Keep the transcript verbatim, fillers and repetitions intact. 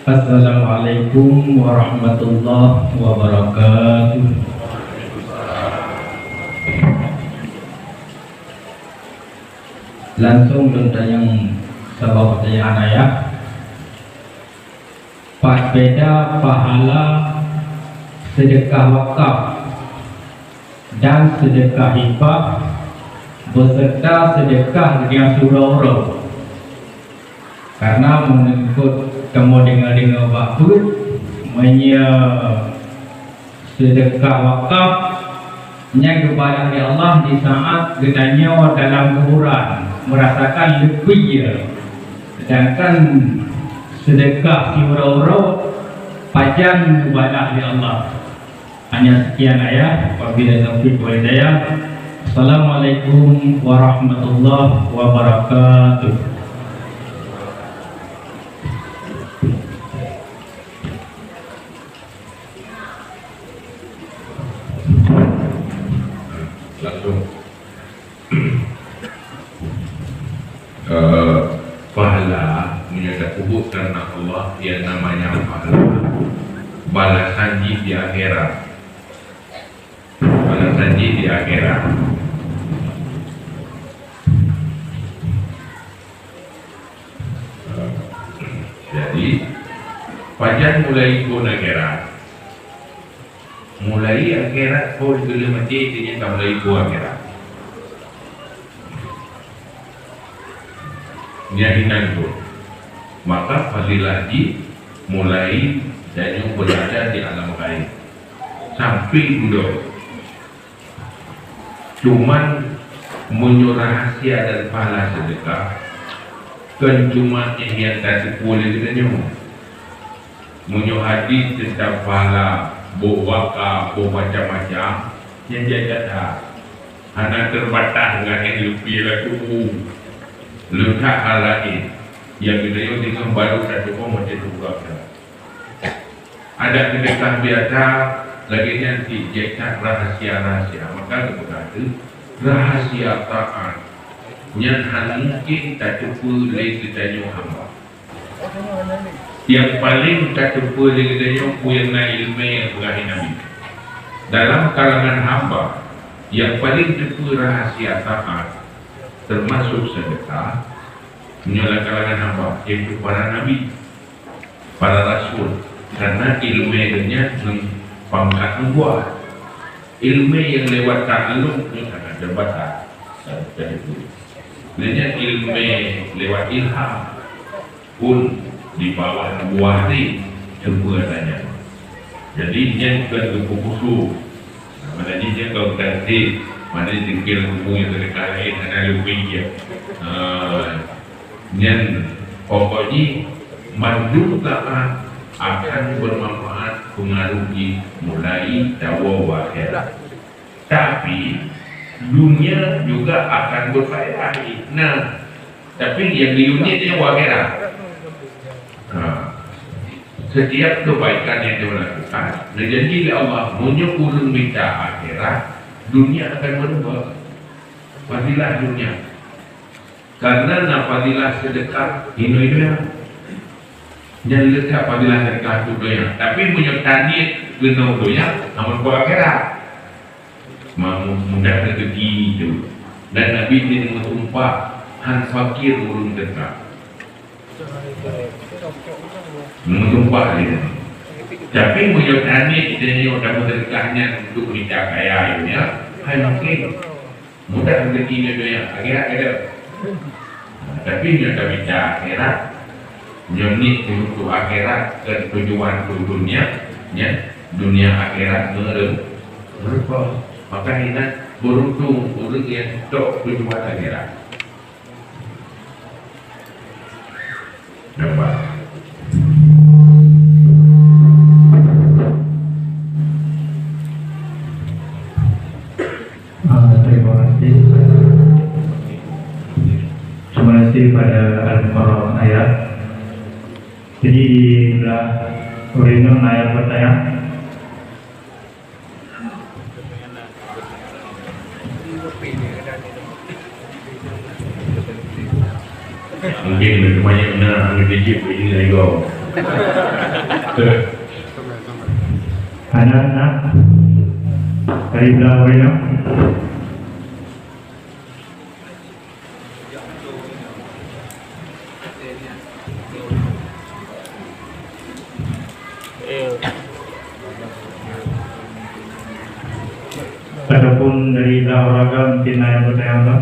Assalamualaikum warahmatullahi wabarakatuh. Langsung lôn tanyong saboh pertanyaan, ayah. Pat beda pahala sedekah wakaf dan sedekah hibah beserta sedekah nyang siuroe-uroe? Karena meunurot kamoe deungoe-deungoe bak buet, meunyoe sedekah wakaf nyan geubalah lé Allah di saat geutanyoe dalam kuburan, merasakan leubeh, sedangkan sedekah siuroe-uroe pajan geubalah lé Allah. Hanya sekian, ayah. Wabillahi taufiq wal hidayah. Assalamualaikum warahmatullahi wabarakatuh. Langsung. Eh, pahala, meunyoe tapeubuet karena Allah, yang namanya pahala, balasan jih di akhirat. Balasan jih di akhirat. Eh, jadi, pajan mulai phon akhirat? Mulai akhirat, phon geuleuh maté, itu nyan ka mulai phon akhirat. Nyan inan tu. Maka fadilah jih mulai tanyoe beurada di alam gaib sampai dudoe. Cuman meunyoe rahasia dan pahala sedekah, kon cuman nyang tateupeue lé geutanyoe. Meunyoe hadis teuntang pahala, boh wakaf, boh macam-macam, nyan jai that. Hana teubatas ngon nyang leupie laku. Leubeh that hal laén, nyang geutanyoe deungoe barô tateupeue macam tu. Adak keudeh biasa, lagèe nyan cit jai that rahasia-rahasia. Maka geupeugah teuh, rahasia taat nyan hana mungken tateupeue lé geutanyoe hamba. Nyang paleng tateupeue lé geutanyoe peue nyang na ileumèe nyang peugah Nabi. Dalam kalangan hamba, nyang paleng teupeue rahasia taat, teumasok seudeukah, meunyoe lam kalangan hamba, yaitu para nabi, para rasul, karena ileumèe geuh nyan ngon pangkat nubuwah. Ileumèe nyang lewat ta'alum nyan sangat teubatas. Lé nyan ileumèe lewat ilham pun di bawah nubuwah tadi, teupeue ata nyan. Jadi, nyan kon geupeupusu. Nah, maknanya nyan kon tafsir, maknanya dikir ilmu nyang teudekat laén hana leubeh jih. Ha, nyan pokok jih mandum taat akan bermanfaat pengaruh jih mulai dawa u akhirat. Tapi, dunia juga akan berfaedah. Nah, tapi nyang geuyue niet nyan u akhirat. Ha. Setiap kebaikan yang dia lakukan, neujanji lé Allah, meunyoe ureueng mita akhirat, dunia akan meureumpok. Fadilah dunia. Karena na fadilah seudeukah inoe donya. Nyan leukat fadilah seudeukah tu donya. Tapi meunyoe taniet keunoe donya, amun keu akhirat. Mau mudah rezeki tu. Dan Nabi ni meusumpah, han fakir ureueng teuka. Meusumpah dia. Tapi meunyoe taniet dia nyoe dan meuseudeukah nyan untuk mita kaya dunia, hai mungkin. Mudah rezeki di dunia, akhirat ada. Tapi nyoe tamita akhirat, nyoe niet untuk akhirat, kon tujuan untuk dunia, nya, dunia akhirat meureu-, meureumpok. Maka inan beuruntung ureueng nyang tok tujuan akhirat. Nampak? Ah, terima kasih. Terima kasih pada Al-Mukarram Ayah. Jadi, di belah ureueng inong na nyang bertanya. Mungkin banyak na anggota jip ini lego. Anak-anak dari belah mana? Ataupun dari belah olahraga mungkin ada pertanyaan, Pak?